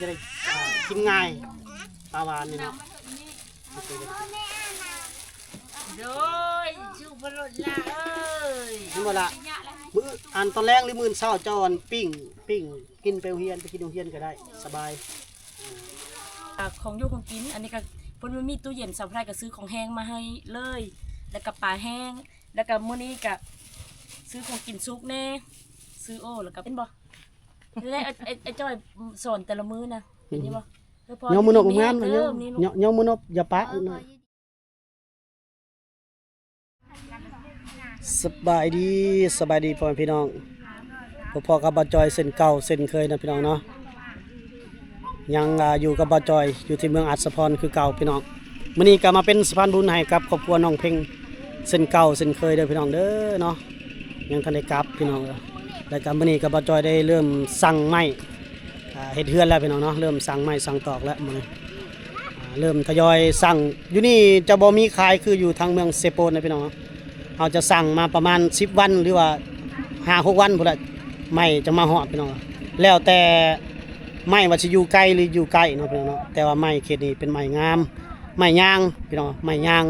ຈະໄດ້ ອ່າ ກິນງ່າຍ ປາຫວານນີ້ເນາະ. ໂດຍ ຊື່ບໍ່ລົດລະເອີຍ ເຫັນບໍ່ລະ? ມື້ ອັນຕອນແລງ ຫຼື ມື້ເຊົ້າ ເຈົ້າ ອັນ ປີ້ງ ປີ້ງກິນໄປໂຮງຮຽນ ໄປກິນໂຮງຮຽນກໍໄດ້ ສະບາຍ. ອ່າ ຂອງຢູ່ຂອງກິນ ອັນນີ້ກໍເພິ່ນບໍ່ມີຕູ້ເຢັນ ສາວຜູ້ໄທກໍຊື້ຂອງແຫ້ງມາໃຫ້ເລີຍ ແລ້ວກໍປາແຫ້ງ ແລ້ວກໍມື້ນີ້ກໍຊື້ຂອງກິນສຸກແດ່ ຊື້ ໂອ້ ແລ້ວກໍເຫັນບໍ່? ແລ້ວໄອ້ ໄອ້ ໄອ້ຈ້ອຍສອນແຕ່ລະມື້ນະ ເຫັນຢູ່ບໍ່? ເອີ ພໍ່ ຍ້ອງມືນົບງາມໆ ເດີ ຍ້ອງ ຍ້ອງມືນົບ ຢ່າປະ. ສະບາຍດີ ສະບາຍດີພໍ່ແມ່ພີ່ນ້ອງ ພົບພໍ້ກັບບ່າວຈອຍເຊັ່ນເກົ່າເຊັ່ນເຄີຍນະພີ່ນ້ອງເນາະ. ຍັງ ອ່າ ຢູ່ກັບບ່າວຈອຍ ຢູ່ທີ່ເມືອງອາດສະພອນຄືເກົ່າພີ່ນ້ອງ. ມື້ນີ້ກໍມາເປັນສະພານບຸນໃຫ້ກັບຄອບຄົວນ້ອງເພັງເຊັ່ນເກົ່າເຊັ່ນເຄີຍເດີພີ່ນ້ອງເດີເນາະ. ຍັງທັນໄດ້ກັບພີ່ນ້ອງເອີຍ. ແລ້ວກໍມື້ນີ້ກໍບ່າວຈອຍໄດ້ເລີ່ມສັ່ງໄມ້ ອ່າ ເຮັດເຮືອນແລ້ວພີ່ນ້ອງເນາະ. ເລີ່ມສັ່ງໄມ້ສັ່ງຕອກແລ້ວມື້ນີ້ ອ່າ ເລີ່ມທະຍອຍສັ່ງ. ຢູ່ນີ້ຈະບໍ່ມີຂາຍຄືຢູ່ທາງເມືອງເຊໂປນນະພີ່ນ້ອງເນາະ. ເຮົາຈະສັ່ງມາປະມານສິບວັນ ຫຼືວ່າຫ້າຫົກວັນພຸ້ນແຫຼະ ໄມ້ຈະມາຮອດພີ່ນ້ອງ. ແລ້ວແຕ່ໄມ້ວ່າຊິຢູ່ໄກ ຫຼື ຢູ່ໃກ້ເນາະພີ່ນ້ອງເນາະ. ແຕ່ວ່າໄມ້ເຂດນີ້ເປັນໄມ້ງາມ ໄມ້ຍາງພີ່ນ້ອງ ໄມ້ຍາງ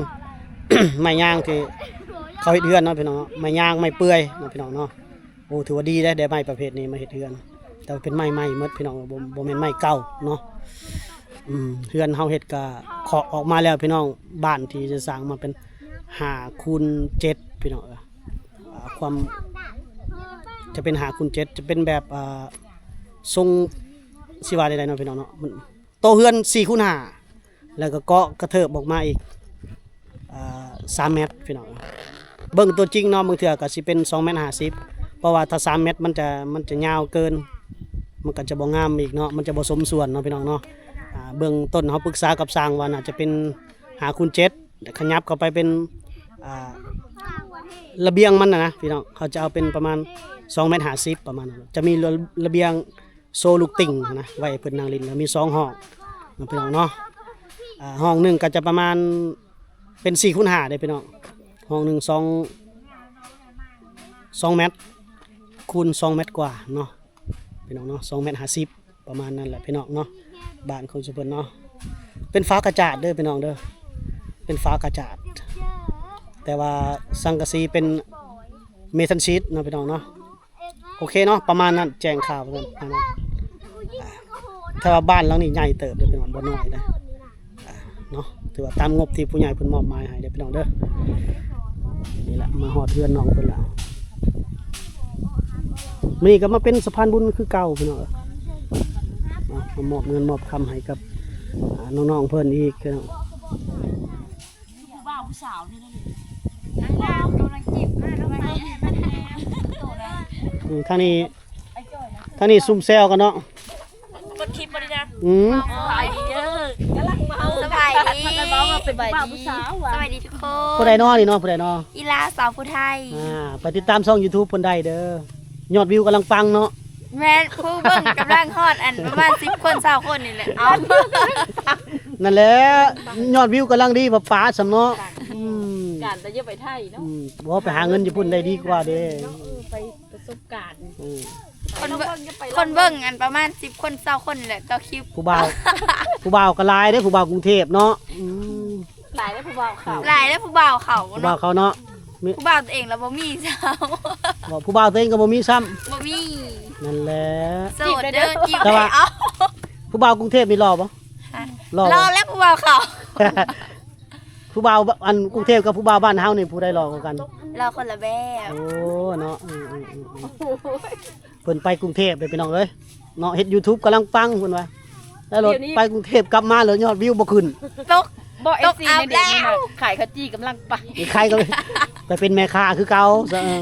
ໄມ້ຍາງທີ່ເຂົາເຮັດເຮືອນເນາະພີ່ນ້ອງເນາະ. ໄມ້ຍາງ ໄມ້ເປື່ອຍເນາະພີ່ນ້ອງເນາະ. ໂອ້ ຖືວ່າດີເດ້ ໄດ້ໄມ້ປະເພດນີ້ມາເຮັດເຮືອນ ແຕ່ວ່າເປັນໄມ້ໃໝ່ໝົດພີ່ນ້ອງ ບໍ່ ບໍ່ແມ່ນໄມ້ເກົ່າເນາະ. ອືມ ເຮືອນເຮົາເຮັດກະເຄາະອອກມາແລ້ວພີ່ນ້ອງ. ບ້ານທີ່ຈະສ້າງມາເປັນຫ້າຄູນເຈັດພີ່ນ້ອງເອີຍ. ອ່າ ຄວາມ ຈະເປັນຫ້າຄູນເຈັດ ຈະເປັນແບບ ອ່າ ຊົງ ຊິວ່າແນວໃດເນາະພີ່ນ້ອງເນາະ ມັນ ໂຕເຮືອນສີ່ຄູນຫ້າ ແລ້ວກໍເກາະກະເທີບອອກມາອີກ ອ່າ ສາມແມັດພີ່ນ້ອງ. ເບິ່ງຕົວຈິງເນາະ ບາງເທື່ອກໍຊິເປັນສອງແມັດຫ້າສິບ ເພາະວ່າຖ້າສາມແມັດມັນຈະ ມັນຈະຍາວເກີນ ມັນກໍຈະບໍ່ງາມອີກເນາະ ມັນຈະບໍ່ສົມສ່ວນເນາະພີ່ນ້ອງເນາະ. ອ່າ ເບື້ອງຕົ້ນເຮົາປຶກສາກັບຊ່າງວ່າໜ້າຈະເປັນຫ້າຄູນເຈັດ ແລ້ວຂະຫຍັບເຂົ້າໄປເປັນ ອ່າ ລະບຽງມັນນະນະພີ່ນ້ອງ ເຮົາຈະເອົາເປັນປະມານສອງແມັດຫ້າສິບປະມານນັ້ນ ຈະມີລະ ລະບຽງ ໂຊລູກຕິ່ງນະ ໄວ້ໃຫ້ເພິ່ນນັ່ງຫຼິ້ນ ແລ້ວມີສອງຫ້ອງເນາະພີ່ນ້ອງເນາະ. ອ່າ ຫ້ອງໜຶ່ງກໍຈະປະມານເປັນສີ່ຄູນຫ້າເດ້ພີ່ນ້ອງ. ຫ້ອງໜຶ່ງສອງ ສອງແມັດຄູນສອງແມັດກວ່າເນາະພີ່ນ້ອງເນາະ ສອງແມັດຫ້າສິບ ປະມານນັ້ນແຫຼະພີ່ນ້ອງເນາະ. ບ້ານຂອງຊຸມເພິ່ນເນາະ ເປັນຝາກະຈາດເດີພີ່ນ້ອງເດີ ເປັນຝາກະຈາດ ແຕ່ວ່າສັງກະສີເປັນເມທັນຊີດເນາະພີ່ນ້ອງເນາະ. ໂອເຄເນາະ ປະມານນັ້ນ ແຈ້ງຂ່າວປະມານນັ້ນ. ອ່າ ແຕ່ວ່າບ້ານຫຼັງນີ້ໃຫຍ່ເຕີບເດີພີ່ນ້ອງ ບໍ່ນ້ອຍເດ້. ອ່າ ເນາະ ຖືວ່າຕາມງົບທີ່ຜູ້ໃຫຍ່ເພິ່ນມອບໝາຍໃຫ້ເດີພີ່ນ້ອງເດີ. ນີ້ແຫຼະ ມາຮອດເຮືອນນ້ອງເພິ່ນແລ້ວ. ມື້ນີ້ກໍມາເປັນສະພານບຸນຄືເກົ່າພີ່ນ້ອງເອີຍ. ເນາະ ມາມອບເງິນມອບຄຳໃຫ້ກັບ ອ່າ ນ້ອງໆເພິ່ນອີກພີ່ນ້ອງ. ຜູ້ບ່າວຜູ້ສາວນີ້ນະ ນາງລາວກຳລັງຈີບມາແລ້ວ ອືມ ທາງນີ້ ທາງນີ້ຊຸມແຊວກັນເນາະ ເປີດຄລິບບໍ່ນີ້ນະ. ອືມ ສະບາຍດີເດີ ກຳລັງເມົາ ສະບາຍດີ ພາກັນເວົ້າວ່າເປັນຜູ້ບ່າວຜູ້ສາວວ່າ ສະບາຍດີທຸກຄົນ. ຜູ້ໃດນໍນີ້ນໍ ຜູ້ໃດນໍ? ອີລາສາວຜູ້ໄທ. ອ່າ ໄປຕິດຕາມຊ່ອງຢູທູບເພິ່ນໄດ້ເດີ ຍອດວິວກຳລັງປັງເນາະ. ແມ່ນ ຜູ້ເບິ່ງກຳລັງຮອດ ອັນ ປະມານສິບຄົນ ຊາວຄົນນີ້ແຫຼະ. ເອົ້າ ນັ້ນແຫຼະ ຍອດວິວກຳລັງດີ ປະປາສຳເນາະ. ອືມ ການແຕ່ຢ່າໄປໄທເນາະ. ອືມ ບໍ່ ໄປຫາເງິນຢູ່ພຸ້ນໄດ້ດີກວ່າເດ້. ເອີ ໄປປະສົບການ. ອືມ ຄົນເບິ່ງ ຄົນເບິ່ງ ອັນ ປະມານສິບຄົນ ຊາວຄົນແຫຼະຕໍ່ຄລິບ. ຜູ້ບ່າວ ຜູ້ບ່າວກໍຫຼາຍເດ້ ຜູ້ບ່າວກຸງເທບເນາະ. ອືມ ຫຼາຍແລ້ວຜູ້ບ່າວເຂົາ ຫຼາຍແລ້ວຜູ້ບ່າວເຂົາ ຜູ້ບ່າວເຂົາເນາະ. ມີ ຜູ້ບ່າວຕົວເອງລະບໍ່ມີຊ້ຳ. ບໍ່ ຜູ້ບ່າວຕົວເອງກໍບໍ່ມີຊ້ຳ. ບໍ່ມີ. ນັ້ນແຫຼະ ໂສດເດີ ຈີບໄດ້ ແຕ່ວ່າ ເອົາ ຜູ້ບ່າວກຸງເທບນີ້ຫຼໍ່ບໍ່? ຮະ ຫຼໍ່ ຫຼໍ່ແລ້ວຜູ້ບ່າວເຂົາ. ຜູ້ບ່າວ ອັນ ກຸງເທບກັບຜູ້ບ່າວບ້ານເຮົານີ້ຜູ້ໃດຫຼໍ່ກວ່າກັນ? ຫຼໍ່ຄົນລະແບບ. ໂອ້ ເນາະ ອືມໆໆ ເພິ່ນໄປກຸງເທບເດ້ພີ່ນ້ອງເອີຍເນາະ ເຮັດຢູທູບກຳລັງປັງເພິ່ນວ່າ ແລ້ວລົດໄປກຸງເທບກັບມາແລ້ວຍອດວິວບໍ່ຂຶ້ນ. ຕົກ ບໍ່ ເອັຟຊີ ໃນເດນີ້ນະ ຂາຍເຂົ້າຈີ່ກຳລັງປັງ. ຂາຍກໍໄປເປັນແມ່ຄ້າຄືເກົ່າ.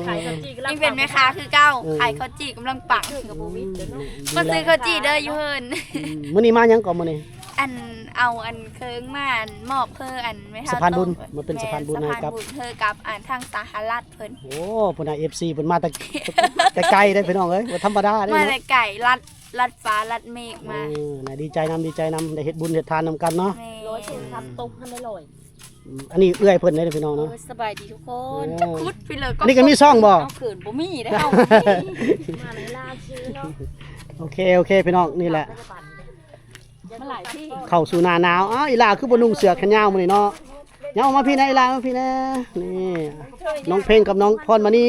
ຂາຍເຂົ້າຈີ່ກຳລັງ ຍັງເປັນແມ່ຄ້າຄືເກົ່າ. ເອີ ຂາຍເຂົ້າຈີ່ກຳລັງປັງ. ອືມ ມາຊື້ເຂົ້າຈີ່ເດີຢູ່ເຮືອນ. ອືມ ມື້ນີ້ມາຫຍັງເກາະມື້ນີ້? ອັນ ເອົາອັນເຄື່ອງມາ ອັນ ມອບເພື່ອ ອັນ ແມ່ເຖົ້າ ສະພານບຸນ ມາເປັນສະພານບຸນໃຫ້ກັບ ເອີ ສະພານບຸນເພື່ອກັບ ອັນ ທາງສະຫະລັດເພິ່ນ. ໂອ້ ພຸ້ນນະ ເອັຟຊີ ເພິ່ນມາແຕ່ ແຕ່ໄກເດ້ພີ່ນ້ອງເອີຍ ບໍ່ທຳມະດາເດ້ ມາແຕ່ໄກ ລັດ ລັດຟ້າລັດເມກມາ. ເອີ ນະ ດີໃຈນຳ ດີໃຈນຳ ໄດ້ເຮັດບຸນເຮັດທານນຳກັນເນາະ. ແມ່ນ ຮ້ອຍເຈັດສິບ ຕົກຫັ້ນໄດ້ຮ້ອຍ. ອືມ ອັນນີ້ເອື້ອຍເພິ່ນເດ້ພີ່ນ້ອງເນາະ. ໂອ້ຍ ສະບາຍດີທຸກຄົນ. ເອີ ຈັກຄຸດພີ່ເລີຍ ອັນນີ້ກໍມີຊ່ອງບໍ່? ເອົາເຂີນ ບໍ່ມີເດ້ ເຮົາ ມາໃນລາວຊື່ເນາະ. ໂອເຄ ໂອເຄ ພີ່ນ້ອງ ນີ້ແຫຼະ. ມາຫຼາຍທີ່ ເຂົ້າສູ່ໜ້າໜາວ. ອ້າວ ອີຫຼ້າຄືບໍ່ນຸ່ງເສື້ອແຂນຍາວມື້ນີ້ເນາະ? ຍ່າງອອກມາພີ້ແດ່ ອີຫຼ້າມາພີ້ແດ່. ນີ້ ນ້ອງເພັງກັບນ້ອງພອນມະນີ.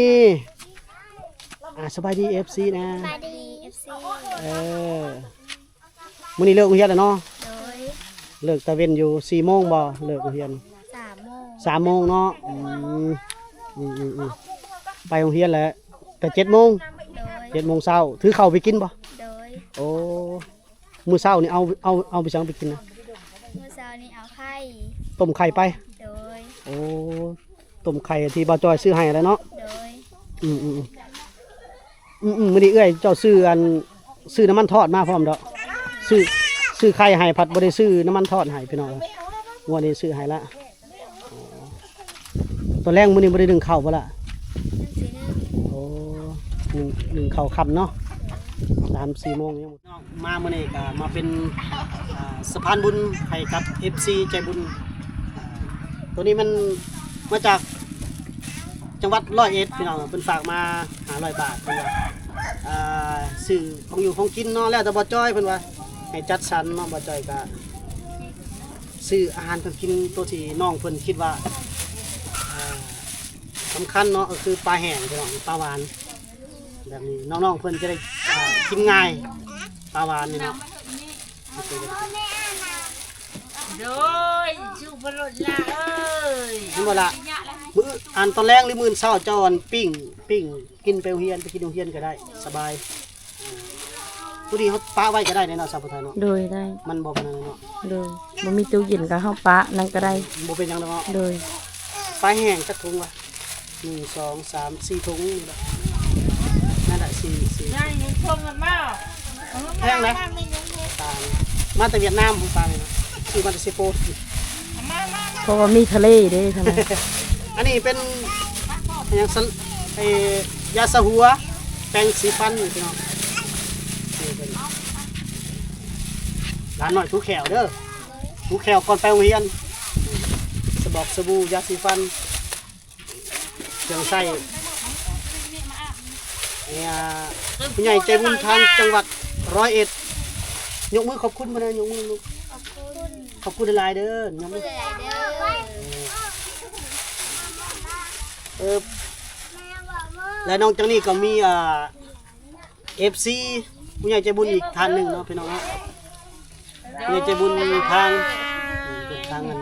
ອ່າ ສະບາຍດີ ເອັຟຊີ ນະ. ສະບາຍດີ ເອັຟຊີ. ເອີ ມື້ນີ້ເລີກໂຮງຮຽນແລ້ວເນາະ? ໂດຍ. ເລີກຕາເວັນຢູ່ສີ່ໂມງບໍ່? ເລີກໂຮງຮຽນ ສາມໂມງ. ສາມໂມງເນາະ. ອືມ ອືມໆ ໄປໂຮງຮຽນແລ້ວ ແຕ່ເຈັດໂມງ. ໂດຍ. ເຈັດໂມງເຊົ້າ ຖືເຂົ້າໄປກິນບໍ່? ໂດຍ. ໂອ້ ມື້ເຊົ້ານີ້ເອົາ ເອົາ ເອົາໄປຫຍັງໄປກິນນະ? ມື້ເຊົ້ານີ້ເອົາໄຂ່ ຕົ້ມໄຂ່ໄປ. ໂດຍ. ໂອ້ ຕົ້ມໄຂ່ທີ່ບ່າວຈ້ອຍຊື້ໃຫ້ແຫຼະເນາະ? ໂດຍ. ອືມໆ ອືມໆ ມື້ນີ້ເອື້ອຍເຈົ້າຊື້ອັນ ຊື້ນ້ຳມັນທອດມາພ້ອມດອກ. ຊື້ ຊື້ໄຂ່ໃຫ້ ພັດບໍ່ໄດ້ຊື້ນ້ຳມັນທອດໃຫ້ພີ່ນ້ອງ. ງວດນີ້ຊື້ໃຫ້ລະ. ອໍ ຕອນແລງມື້ນີ້ບໍ່ໄດ້ໜຶ້ງເຂົ້າບໍ່ລະ? ໜຶ້ງ. ໂອ້ ໜຶ້ງ ໜຶ້ງເຂົ້າຄ່ຳເນາະ ສາມສີ່ໂມງ. ມາມື້ນີ້ກໍມາເປັນ ອ່າ ສະພານບຸນໃຫ້ກັບ ເອັຟຊີ ໃຈບຸນ. ອ່າ ໂຕນີ້ມັນມາຈາກຈັງຫວັດຮ້ອຍເອັດ ພີ່ນ້ອງ. ເພິ່ນຝາກມາຫ້າຮ້ອຍບາດ ເພິ່ນວ່າ ອ່າ ຊື້ຂອງຢູ່ຂອງກິນເນາະ ແລ້ວແຕ່ບ່າວຈ້ອຍ ເພິ່ນວ່າໃຫ້ຈັດສັນເນາະ. ບ່າວຈ້ອຍກໍຊື້ອາຫານການກິນໂຕທີ່ນ້ອງເພິ່ນຄິດວ່າ ອ່າ ສຳຄັນເນາະ ກໍຄືປາແຫ້ງ ພີ່ນ້ອງ ປາຫວານ. ແບບນີ້ນ້ອງໆເພິ່ນຈະໄດ້ ອ່າ ກິນງ່າຍ ປາຫວານນີ້ເນາະ. ໂດຍ ຊູບໍ່ລົດລະເອີຍ ເຫັນບໍ່ລະ? ມື້ອັນຕອນແລງ ຫຼື ມື້ເຊົ້າ ເຈົ້າອັນປີ້ງ ປີ້ງກິນໄປໂຮງຮຽນ ໄປກິນໂຮງຮຽນກໍໄດ້ ສະບາຍ. ໂຕນີ້ເຮົາປະໄວ້ກໍໄດ້ເນາະ ສາວຜູ້ໄທເນາະ. ໂດຍ ໄດ້ ມັນບໍ່ປານນັ້ນເນາະ. ໂດຍ ບໍ່ມີຕູ້ເຢັນກໍເຮົາປະນັ້ນກໍໄດ້ ບໍ່ເປັນຫຍັງດອກເນາະ. ໂດຍ ປາແຫ້ງຈັກຖົງວະ? ໜຶ່ງ ສອງ ສາມ ສີ່ຖົງນີ້ແຫຼະ ນັ້ນແຫຼະ ສີ່ ສີ່ ໄດ້ເງິນຊົງກັນບໍ່? ແພງນະ ຕາມ ມາແຕ່ຫວຽດນາມ ຂອງປານີ້ນະ ຊື້ມາແຕ່ເຊໂປ. ເພາະວ່າມີທະເລເດ້ທາງນັ້ນ. ອັນນີ້ເປັນຫຍັງຊັ້ນ ໄອ້ ຢາຊາຫົວ ແປງສີຟັນ ພີ່ນ້ອງ. ນີ້ເປັນ ຫຼານນ້ອຍຖູແຂ້ວເດີ ຖູແຂ້ວກ່ອນໄປໂຮງຮຽນ. ສະບອກ ສະບູ ຢາສີຟັນ ເຄື່ອງໃຊ້. ນີ້ ອ່າ ຜູ້ໃຫຍ່ໃຈບຸນທາງຈັງຫວັດຮ້ອຍເອັດ ຍົກມືຂອບຄຸນເພິ່ນນະ ຍົກມືລູກ. ຂອບຄຸນ ຂອບຄຸນຫຼາຍໆເດີ ຍົກມື. ເອີ ແລະນອກຈາກນີ້ກໍມີ ອ່າ ເອັຟຊີ ຜູ້ໃຫຍ່ໃຈບຸນອີກທ່ານໜຶ່ງເນາະ ພີ່ນ້ອງເນາະ. ຜູ້ໃຫຍ່ໃຈບຸນທາງ ທາງອັນ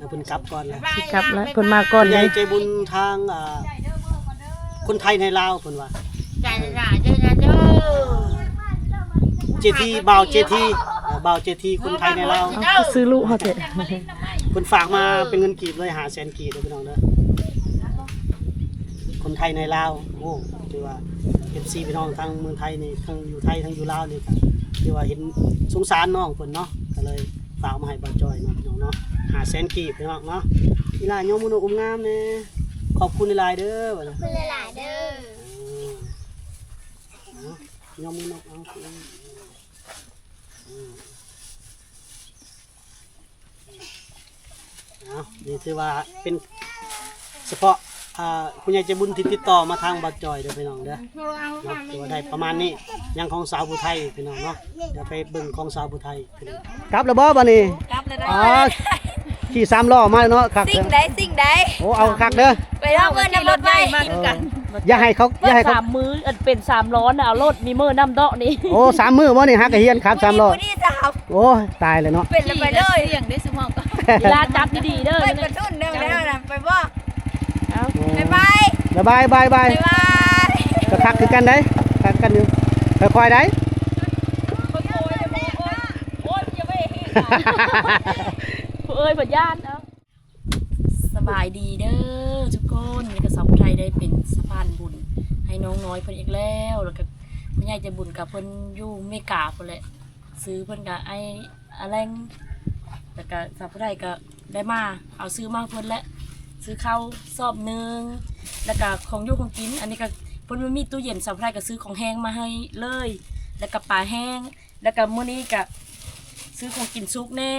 ເພິ່ນກັບກ່ອນລະ ຊິກັບລະ ເພິ່ນມາກ່ອນ. ຜູ້ໃຫຍ່ໃຈບຸນທາງ ອ່າ ຄົນໄທໃນລາວ ເພິ່ນວ່າ ໃຈລະ ໃຈລະເດີ ເຈທີ ບ່າວເຈທີ ເອີ ບ່າວເຈທີ ຄົນໄທໃນລາວ. ເອົາ ຄືຊື່ລູກເຮົາແທ້. ເພິ່ນຝາກມາເປັນເງິນກີບເລີຍ ຫ້າແສນກີບເດີ ພີ່ນ້ອງເດີ. ຄົນໄທໃນລາວ ໂອ້ ຖືວ່າ ເອັຟຊີ ພີ່ນ້ອງທາງເມືອງໄທນີ້ ທັງຢູ່ໄທ ທັງຢູ່ລາວນີ້ ກໍຖືວ່າເຫັນສົງສານນ້ອງເພິ່ນເນາະ ກໍເລີຍຝາກມາໃຫ້ບ່າວຈ້ອຍເນາະ ພີ່ນ້ອງເນາະ ຫ້າແສນກີບ ພີ່ນ້ອງເນາະ. ອີຫຼ້າ ຍົກມືນົບງາມແດ່ ຂອບຄຸນຫຼາຍໆເດີ. ຂອບຄຸນຫຼາຍໆເດີ. ເອີ ເອົາ ຍົກມືນົບ ເອົາ ເອົາ. ເອົາ ນີ້ຖືວ່າເປັນສະເພາະ ອ່າ ຜູ້ໃຫຍ່ໃຈບຸນທີ່ຕິດຕໍ່ມາທາງບ່າວຈ້ອຍເດີ ພີ່ນ້ອງເດີເນາະ. ຖືວ່າໄດ້ປະມານນີ້ ຍັງຂອງສາວຜູ້ໄທ ພີ່ນ້ອງເນາະ. ດຽວໄປເບິ່ງຂອງສາວຜູ້ໄທ. ກັບແລ້ວບໍ່ບາດນີ້? ກັບແລ້ວ. ອໍ ຂີ່ສາມລໍ້ມາເນາະ ຄັກ. ສິ່ງໃດ ສິ່ງໃດ? ໂອ້ ເອົາຄັກເດີ. ໄປເອົາເງິນນຳລົດໄຟ ມາຄືກັນ. ເອີ ຢ່າໃຫ້ເຂົາ ຢ່າໃຫ້ເຂົາ ສາມມື້ ອັນເປັນສາມລໍ້ນະ ເອົາລົດມີມື້ນຳເດາະນີ້. ໂອ້ ສາມມື້ບໍ່ນີ້ ຫາກະຮຽນຂັບສາມລໍ້. ໂອ້ ຕາຍແລ້ວເນາະ. ເປັນແລ້ວໄປເລີຍ. ສຽງເດ້ຊຸມເຮົາກໍ ເວລາຈັບດີໆເດີ. ໄປກະທຸນເດີແລ້ວນະ ໄປບໍ່? ເອົາ ບາຍບາຍ ບາຍບາຍ ບາຍບາຍ. ກໍຄັກຄືກັນໄດ໋ ຄັກກັນຢູ່ ຄ່ອຍໆໄດ໋. ໂອ້ຍ ເອີຍ ເພິ່ນຢ້ານ. ເອົາ ສະບາຍດີເດີທຸກຄົນ. ນີ້ກໍສາວຜູ້ໄທໄດ້ເປັນສະພານບຸນໃຫ້ນ້ອງນ້ອຍເພິ່ນອີກແລ້ວ. ແລ້ວກໍຜູ້ໃຫຍ່ໃຈບຸນກໍເພິ່ນຢູ່ເມກາພຸ້ນແຫຼະ. ຊື່ເພິ່ນກໍອ້າຍອາແລງ. ແລ້ວກໍສາວຜູ້ໄທກໍໄດ້ມາເອົາຊື້ມາໃຫ້ເພິ່ນແຫຼະ ຊື້ເຂົ້າສອບໜຶ່ງ ແລ້ວກໍຂອງຢູ່ຂອງກິນ. ອັນນີ້ກໍເພິ່ນບໍ່ມີຕູ້ເຢັນ ສາວຜູ້ໄທກໍຊື້ຂອງແຫ້ງມາໃຫ້ເລີຍ ແລ້ວກໍປາແຫ້ງ. ແລ້ວກໍມື້ນີ້ກໍຊື້ຂອງກິນສຸກແດ່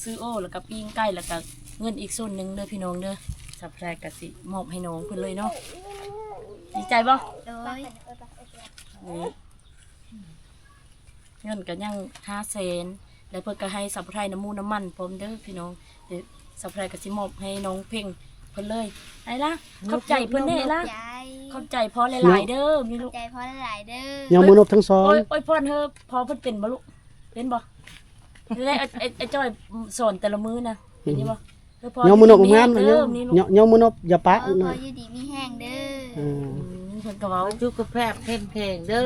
ຊື້ໂອ ແລ້ວກໍປີ້ງໄກ່ ແລ້ວກໍເງິນອີກສ່ວນໜຶ່ງເດີພີ່ນ້ອງເດີ. ສາວແພກກໍຊິມອບໃຫ້ນ້ອງເພິ່ນເລີຍເນາະ. ດີໃຈບໍ່? ໂດຍ. ນີ້ ເງິນກໍຍັງຫ້າແສນ ແລ້ວເພິ່ນກໍໃຫ້ສາວຜູ້ໄທນ້ຳມູນ້ຳມັນພ້ອມເດີພີ່ນ້ອງ. ດຽວສາວຜູ້ໄທກໍຊິມອບໃຫ້ນ້ອງເພັງເພິ່ນເລີຍ. ໄອ້ລະ ຂອບໃຈເພິ່ນແດ່ລະ. ຂອບໃຈພໍ່ຫຼາຍໆເດີແມ່ລູກ. ຂອບໃຈພໍ່ຫຼາຍໆເດີ. ຍອມມືນົບທັງສອງ. ໂອ້ຍ ອວຍພອນເຮີພໍ່ເພິ່ນເປັນບໍ່ລູກ? ເປັນບໍ່? ແລ້ວໄອ້ ໄອ້ ໄອ້ຈ້ອຍສອນແຕ່ລະມື້ນະ ເປັນຢູ່ບໍ່? ຍອມມືນົບງາມໆ ຍອມ ຍອມມືນົບຢ່າປະ. ຂໍຢູ່ດີມີແຮງເດີ. ເພິ່ນກໍເວົ້າ ສຸຂະພາບເຂັ້ມແຂງເດີ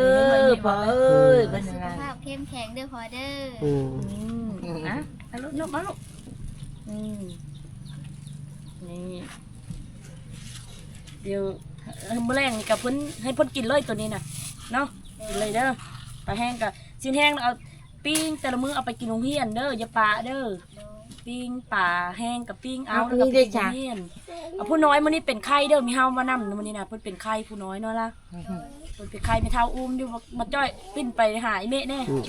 ພໍ່ເອີຍ. ສຸຂະພາບເຂັ້ມແຂງເດີພໍ່ເດີ. ອາ ອາລູກ ມາລູກ. ນີ້ ດຽວມື້ແລງນີ້ກໍເພິ່ນ ໃຫ້ເພິ່ນກິນເລີຍໂຕນີ້ນະເນາະ. ກິນເລີຍເດີ. ປາແຫ້ງກໍ ຊີ້ນແຫ້ງເອົາ ປີ້ງແຕ່ລະມື້ເອົາໄປກິນໂຮງຮຽນເດີ ຢ່າປະເດີ. ໂດຍ. ປີ້ງປາແຫ້ງກັບປີ້ງເອົາ ເອົາ ແລ້ວກໍປີ້ງໂຮງຮຽນ. ເອົາ ຜູ້ນ້ອຍມື້ນີ້ເປັນໄຂ້ເດີ ມີເຮົາມານຳມື້ນີ້ນະ. ເພິ່ນເປັນໄຂ້ຜູ້ນ້ອຍເນາະລະ. ໂດຍ. ເພິ່ນເປັນໄຂ້ ແມ່ເຖົ້າອຸ້ມຢູ່. ບັກ ບັກຈ້ອຍ ປິ່ນໄປຫາອີ່ແມ່ແດ່. ອືມ.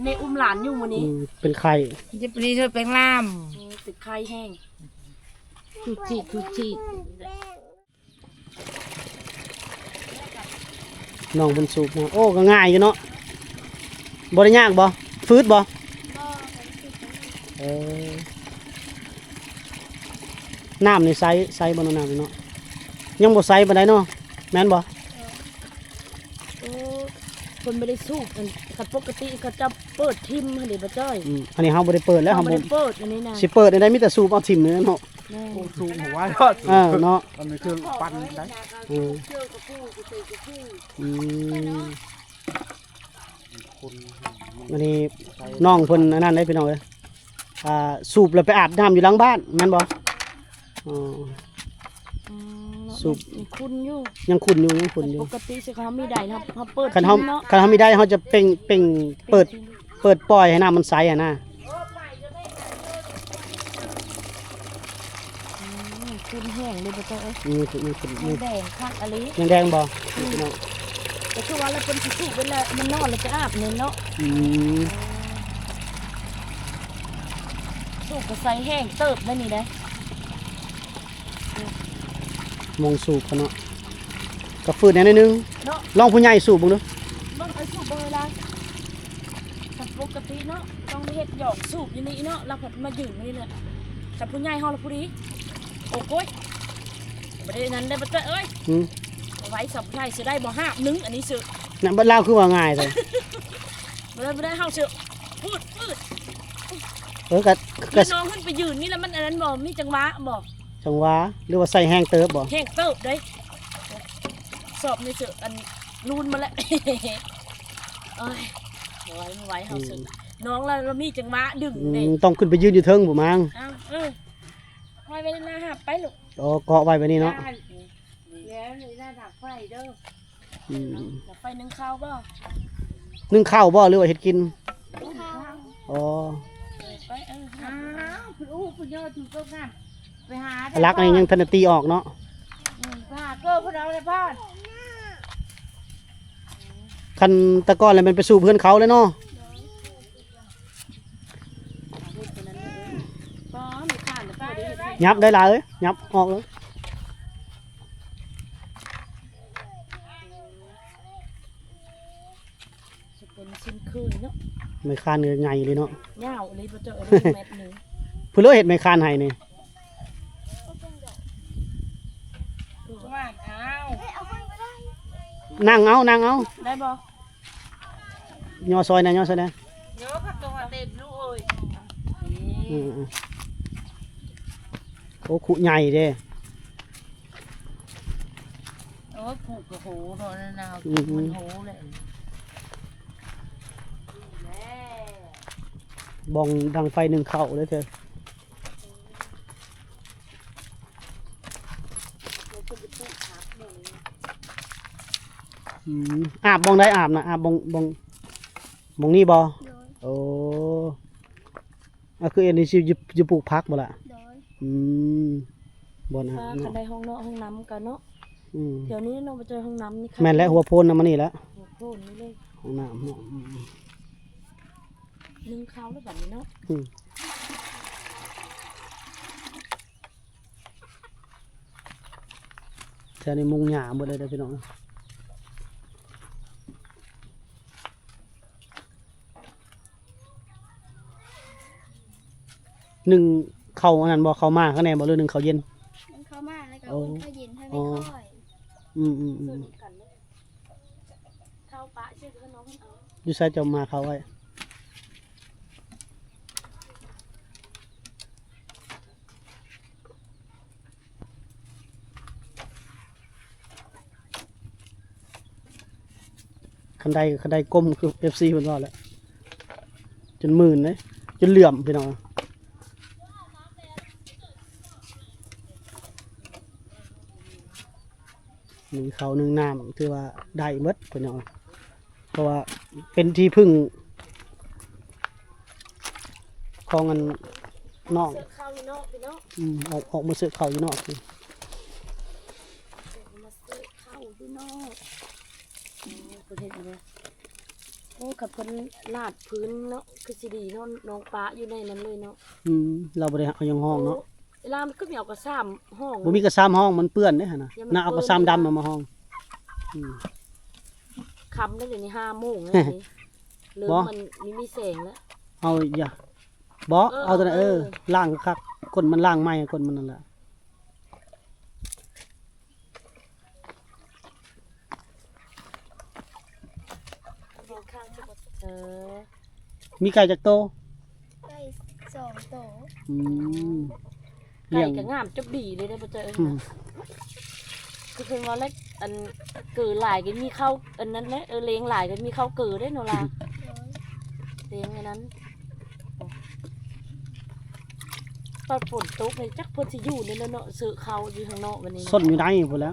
ແມ່ອຸ້ມຫຼານຢູ່ມື້ນີ້. ອືມ ເປັນໄຂ້ ເຈັບປານນີ້ເທີແປງລາມ. ເອີ ເປັນໄຂ້ແຮງ ຈຸກຈິກ ຈຸກຈິກ. ນ້ອງເພິ່ນສູບນະ. ໂອ້ ກໍງ່າຍຢູ່ເນາະ. ບໍ່ໄດ້ຍາກບໍ່? ຝືດບໍ່? ບໍ່. ເອີ ນ້ຳນີ້ໃສ ໃສບໍ່ເນາະ ນ້ຳນີ້ເນາະ? ຍັງບໍ່ໃສປານໃດເນາະ ແມ່ນບໍ່? ໂອ້ ເພິ່ນບໍ່ໄດ້ສູບ. ອັນ ຄັນປົກກະຕິເຂົາເຈົ້າເປີດຖິ້ມຫັ້ນເດ ບໍ່ຈ້ອຍ. ອືມ ອັນນີ້ເຮົາບໍ່ໄດ້ເປີດແລ້ວ. ເຮົາບໍ່ໄດ້ເປີດອັນນີ້ນະ. ຊິເປີດແນວໃດ ມີແຕ່ສູບເອົາຖິ້ມນີ້ເນາະ. ແມ່ນ. ໂອ້ ສູບຫົວເນາະ. ເອີ ເນາະ. ອັນນີ້ເຄື່ອງປັ່ນໄດ໋. ເອີ ອືມ ອັນນີ້ນ້ອງເພິ່ນອັນນັ້ນເດ້ພີ່ນ້ອງເອີຍ. ອ່າ ສູບແລ້ວໄປອາບນ້ຳຢູ່ຫຼັງບ້ານແມ່ນບໍ່? ອໍ ອືມ ສູບ ຍັງຂຸ່ນຢູ່ ຍັງຂຸ່ນຢູ່ ຍັງຂຸ່ນຢູ່. ປົກກະຕິຊິເຮົາມີໄດ ເຮົາ ເຮົາເປີດ ຄັນເຮົາ ເນາະ ຄັນເຮົາມີໄດ ເຮົາຈະເປັ່ງ ເປັ່ງ ເປີດ ເປີດປ່ອຍໃຫ້ນ້ຳມັນໃສຫັ້ນນະ. ອືມ ຂຸ່ນແຮງເດ້ບໍ່ເຈົ້າເອີຍ. ອືມ ຂຸ່ນ ຂຸ່ນ ຍັງແດງຄັກອີ່ຫຼີ. ຍັງແດງບໍ່? ອືມ ພີ່ນ້ອງ ກໍຄືວ່າລະເພິ່ນຊິສູບເວລາມັນນອນລະຈະອາບນີ້ເນາະ. ອືມ ສູບກໍໃສແຮງເຕີບໄດ໋ນີ້ໄດ໋. ມອງສູບເນາະ ກໍຝືດແດ່ໜ້ອຍໜຶ່ງເນາະ. ລອງຜູ້ໃຫຍ່ສູບເບິ່ງດູ. ເບິ່ງ ເອີ ສູບເບິ່ງເວລາ ຄັນປົກກະຕິເນາະ ຕ້ອງໄດ້ເຮັດຢອກສູບຢູ່ນີ້ເນາະ ແລ້ວເພິ່ນມາຢືນນີ້ແຫຼະ. ຄັນຜູ້ໃຫຍ່ເຮົາລະຜູ້ດີ. ໂອ້ໂກຍ ບໍ່ໄດ້ນັ້ນໄດ໋ບໍ່ເຕີເອີຍ. ອືມ ໄວ້ສັບໃຫ້ຊິໄດ້ບໍ່ ຫາບໜຶ່ງອັນນີ້ຊື່. ນະ ບັດລາວຄືວ່າງ່າຍແທ້. ບໍ່ໄດ້ ບໍ່ໄດ້ ເຮົາຊິ ຟືດ ຟືດ. ເອີ ກະ ກະ ນ້ອງເພິ່ນໄປຢືນນີ້ລະ ມັນອັນນັ້ນບໍ່ ມີຈັງຫວະບໍ່? ຈັງຫວະ ຫຼືວ່າໃສ່ແຮງເຕີບບໍ່? ແຮງເຕີບເດ້. ສອບນີ້ເສືອ ອັນ ລູນມາແລ້ວ. ໂອ້ຍ ບໍ່ໄຫວ ບໍ່ໄຫວ ເຮົາເສີ ອືມ ນ້ອງລະ ລະມີຈັງຫວະດຶງ ອືມ ເດ້. ຕ້ອງຂຶ້ນໄປຢືນຢູ່ເທິງພຸ້ນມັງ. ອ້າວ ເອີ ໄວ້ ໄວ້ໜ້າຫາບໄປລູກ. ອໍ ເກາະໄວ້ແບບນີ້ເນາະ. ແລ້ວໜ້າຫາບໄຟເດີ. ອືມ ແລ້ວໄປໜຶ້ງເຂົ້າບໍ່? ໜຶ້ງເຂົ້າບໍ່ ຫຼືວ່າເຮັດກິນ? ໜຶ້ງເຂົ້າ. ອໍ ເອີ ໄປ ເອີ ອ້າວ ໄປອູ້ ໄປຍໍຖືກົບງານ ໄປຫາ ຫຼັກນີ້ຍັງທັນໄດ້ຕີອອກເນາະ. ອືມ ໄປຫາເກີເພິ່ນເອົາແລ້ວພານ. ຄັນແຕ່ກ່ອນແລ້ວແມ່ນໄປສູບເຮືອນເຂົາແລ້ວເນາະ. ຍັບໄດ້ຫຼາຍເອີຍ ຍັບອອກເອີຍ. ເປັນຊິ້ນຄືນເນາະ ໄມ້ຄານກໍໃຫຍ່ເລີຍເນາະ. ຍາວເລີຍ ບໍ່ເຈົ້າ ເອີຍ ແມັດໜຶ່ງ. ຜູ້ເລີເຮັດໄມ້ຄານໃຫ້ນີ້. ວ່າ ອ້າວ ນັ່ງເອົາ ນັ່ງເອົາ ໄດ້ບໍ່? ຍໍຊ່ອຍແດ່ ຍໍຊ່ອຍແດ່. ເດີ ຄັບຕົວເຕັມລູກເອີຍ. ອືມ ໂອ້ ຄຸໃຫຍ່ເດ້. ໂອ້ຍ ຜູກກະໂຫເນາະ ນັ້ນນະ. ອືມ ມັນໂຫແຫຼະ ບ່ອງດັງໄຟໜຶ້ງເຂົ້າເດ້ເທີ. ອືມ ອາບບ່ອງໃດ? ອາບນະ ອາບບ່ອງ ບ່ອງ ບ່ອງນີ້ບໍ່? ໂດຍ. ໂອ້ ອາ ຄືອັນນີ້ຊິຢູ່ ຢູ່ປູກຜັກບໍ່ລະ? ໂດຍ. ອືມ ບ່ອນອາບເນາະ ຄັນໄດ້ຫ້ອງເນາະ ຫ້ອງນ້ຳກະເນາະ. ອືມ ແຖວນີ້ເນາະ ບໍ່ເຈີຫ້ອງນ້ຳນີ້. ແມ່ນແຫຼະ ຫົວໂພນນຳມານີ້ແຫຼະ ຫົວໂພນນີ້ເລີຍ ຫ້ອງນ້ຳເນາະ. ອືມ ໜຶ້ງເຂົ້າແລ້ວບັດນີ້ເນາະ. ອືມ ແຖວນີ້ມຸງຫຍ້າໝົດເລີຍເດີພີ່ນ້ອງ. ໜຶ້ງເຂົ້າອັນນັ້ນບໍ່? ເຂົ້າໝາກຫັ້ນແດ່ບໍ່ ຫຼືໜຶ້ງເຂົ້າເຢັນ? ໜຶ້ງເຂົ້າໝາກ ແລ້ວກໍ ອໍ ອຸ່ນເຂົ້າເຢັນໃຫ້ແມ່ ອໍ ຄ່ອຍ ອືມໆໆ ເຂົ້າປະເຊື່ອ ຢູ່ໃສເຈົ້າໝາກເຂົ້າໄວ້? ຄັນໄດ ຄັນໄດກົມ ຄືເອັຟຊີເພິ່ນເວົ້າແຫຼະ ຈົນມື່ນເດ້ ຈົນເຫຼື້ອມ ພີ່ນ້ອງ. ໜຶ້ງເຂົ້າໜຶ້ງນ້ຳ ຖືວ່າໄດ້ໝົດ ພີ່ນ້ອງ. ເພາະວ່າເປັນທີ່ເພິ່ງຂອງອັນນ້ອງ ເສິກເຂົ້າຢູ່ນອກພີ່ນ້ອງ. ອືມ ອອກ ອອກມາເສິກເຂົ້າຢູ່ນອກ ອືມ ມາເສິກເຂົ້າຢູ່ນອກ. ໂອ້ ເພິ່ນເຮັດຢູ່ເດ້. ໂອ້ ຄັນເພິ່ນລາດພື້ນເນາະ ຄືຊິດີເນາະ ນ້ອງປະຢູ່ໃນນັ້ນເລີຍເນາະ. ອືມ ລາວບໍ່ໄດ້ເອົາຫຍັງຮອງເນາະ. ໂອ້ ເວລາມັນຄືມີເອົາກະຊາມຮອງ ບໍ່ມີກະຊາມຮອງ ມັນເປື້ອນເດ້ຫັ້ນນະ. ນະ ເອົາກະຊາມດຳມາຮອງ. ອືມ ຄ່ຳແລ້ວ ດຽວນີ້ຫ້າໂມງແລ້ວນີ້ ເລີ່ມ ບໍ່ ມັນມີ ມີແສງແລ້ວ. ເອົາຢາ ບໍ່ ເອີ ເອົາຕົວນັ້ນ ເອີ ເອີ ລ້າງຄັກໆ ກົ້ນມັນລ້າງໃໝ່ ກົ້ນມັນນັ້ນແຫຼະ. ເອີ ມີໄກ່ຈັກໂຕ? ໄກ່ສອງໂຕ. ອືມ ລ້ຽງ ໄກ່ກໍງາມຈົບດີເລີຍເດ້ ບໍ່ເຈີ ອືມ ຄືເພິ່ນວ່າແຫຼະ ອັນເກີຫຼາຍກໍມີເຂົ້າອັນນັ້ນແຫຼະ ເອີ ເລງຫຼາຍກໍມີເຂົ້າເກີເດ້ເນາະລາ. ໂດຍ ເລງອັນນັ້ນ ປາດຝົນຕົກນີ້ຈັກເພິ່ນຊິຢູ່ໃນນັ້ນເນາະ ເສິກເຂົ້າຢູ່ຂ້າງນອກບັດນີ້ ສົນຢູ່ໃນພຸ້ນແຫຼະ.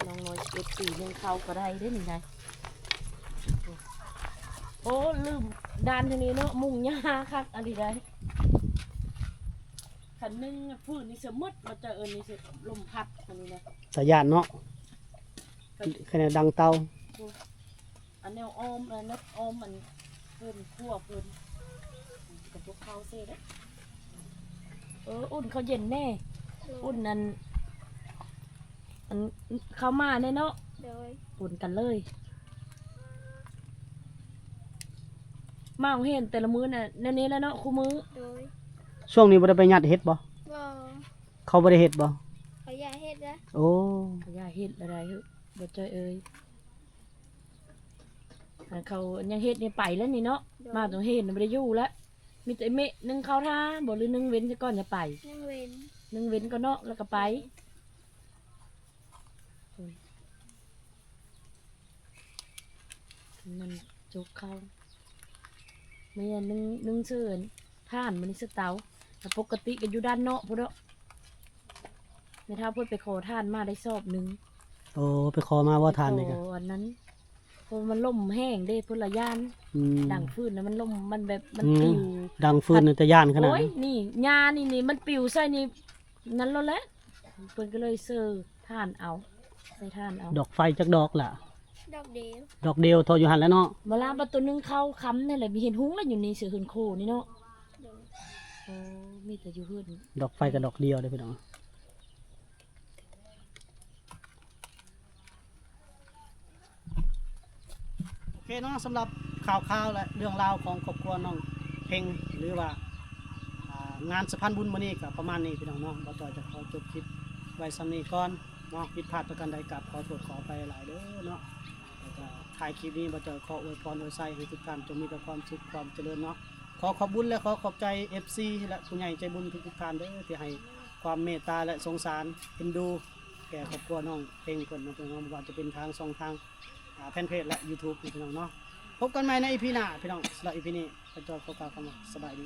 ນ້ອງນ້ອຍເອັບຊີໜຶ້ງເຂົ້າກໍໄດ້ເດ້ນີ້ໄດ. ໂອ້ ລືມດ້ານທາງນີ້ເນາະ ມຸງຫຍ້າຄັກອີ່ຫຼີໄດ. ຄັນໜຶ້ງຟືນນີ້ສະໝົດ ບໍ່ຈະເອີ້ນນີ້ຊິລົມພັດອັນນີ້ນະ ຕາຢ້ານເນາະ ຂະໜາດດັງເຕົາ. ອັນແນວອ້ອມ ອັນນັ້ນອ້ອມ ອັນເພິ່ນຄົວເພິ່ນ ກະບໍ່ເຂົ້າເສເດ້. ເອີ ອຸ່ນເຂົ້າເຢັນແດ່ ໂດຍ ອຸ່ນອັນ ອັນເຂົ້າມາແດ່ເນາະ. ໂດຍ ປົນກັນເລີຍ ມາໂຮງຮຽນແຕ່ລະມື້ນະ ແນວນີ້ແຫຼະເນາະ ຄູ່ມື້. ໂດຍ ຊ່ວງນີ້ບໍ່ໄດ້ໄປຍັດເຫັດບໍ່? ບໍ່ ເຂົາບໍ່ໄດ້ເຮັດບໍ່? ເຂົາຢ່າເຮັດນະ. ໂອ້ ເຂົາຢ່າເຮັດລະໄດ ບໍ່ເຈີເອີຍ. ອັນເຂົາຍັງເຮັດນີ້ໄປແລ້ວນີ້ເນາະ. ໂດຍ ມາຕ້ອງເຫັນບໍ່ໄດ້ຢູ່ລະ. ມີແຕ່ເມະໜຶ້ງເຂົ້າຖ້າບໍ່ ຫຼືໜຶ້ງເວັນຊະກ່ອນຈະໄປ? ໜຶ້ງເວັນ ໜຶ້ງເວັນກ່ອນເນາະ ແລ້ວກໍໄປ. ໂດຍ ໂອ້ຍ ມັນຈົກເຂົ້າ ແມ່ນໜຶ່ງ ໜຶ່ງເຊີນຖ່ານ ມື້ນີ້ເຊີເຕົາ ແຕ່ປົກກະຕິກໍຢູ່ດ້ານນອກພຸ້ນເນາະ. ແມ່ເຖົ້າເພິ່ນໄປຂໍຖ່ານມາໄດ້ສອບໜຶ່ງ. ໂອ້ ໄປຂໍມາບໍ່ຖ່ານນີ້ກະ ໄປຂໍອັນນັ້ນ ເພາະມັນລົມແຮງເດ້ ເພິ່ນລະຢ້ານ. ອືມ ດັງຟືນນະ ມັນລົມ ມັນແບບ ມັນ ອືມ ປິວ ດັງຟືນນະ ແຕ່ຢ້ານຂະໜາດ ໂອ້ຍ ນີ້ ຫຍ້ານີ້ ນີ້ ມັນປິວໃສ່ນີ້ ນັ້ນໂລດແຫຼະ ເພິ່ນກໍເລີຍເຊີຖ່ານເອົາ ໃສ່ຖ່ານເອົາ. ດອກໄຟຈັກດອກລະ? ດອກດຽວ ດອກດຽວ ເທົ່າຢູ່ຫັ້ນແຫຼະເນາະ. ເວລາບັດໂຕໜຶ່ງເຂົ້າຄ່ຳນີ້ແຫຼະ ມີເຫັນຮຸ່ງລະຢູ່ນີ້ ເສືອເຮືອນໂຄນີ້ເນາະ. ໂດຍ ໂອ້ ມີແຕ່ຢູ່ເຮືອນ ດອກໄຟກໍດອກດຽວເດ້ພີ່ນ້ອງ. ໂອເຄເນາະ ສຳລັບຂ່າວຄາວ ແລະ ເລື່ອງລາວຂອງຄອບຄົວນ້ອງເພັງ ຫຼືວ່າ ອ່າ ງານສະພານບຸນມື້ນີ້ກໍປະມານນີ້ພີ່ນ້ອງເນາະ. ບ່າວຈ້ອຍຈະຂໍຈົບຄລິບໄວ້ສ່ຳນີ້ກ່ອນເນາະ. ຜິດພາດປະການໃດ ກາບຂໍໂທດຂໍອະໄພຫຼາຍເດີເນາະ. ແລ້ວກໍທ້າຍຄລິບນີ້ ບ່າວຈ້ອຍຂໍອວຍພອນອວຍໄຊໃຫ້ທຸກທ່ານຈົ່ງມີແຕ່ຄວາມສຸກຄວາມຈະເລີນເນາະ. ຂໍຂອບບຸນ ແລະ ຂໍຂອບໃຈ ເອັຟຊີ ແລະ ຜູ້ໃຫຍ່ໃຈບຸນທຸກໆທ່ານເດີ ທີ່ໃຫ້ຄວາມເມດຕາ ແລະ ສົງສານເອັນດູ ແກ່ຄອບຄົວນ້ອງເພັງເພິ່ນເນາະ ພີ່ນ້ອງ ບໍ່ວ່າຈະເປັນທາງຊ່ອງທາງ ອ່າ ແຟນເພຈ ແລະ ຢູທູບ ພີ່ນ້ອງເນາະ. ພົບກັນໃໝ່ໃນອີພີໜ້າພີ່ນ້ອງ. ສຳລັບອີພີນີ້ ຂ້າພະເຈົ້າຂໍກ່າວຄຳວ່າສະບາຍດີ.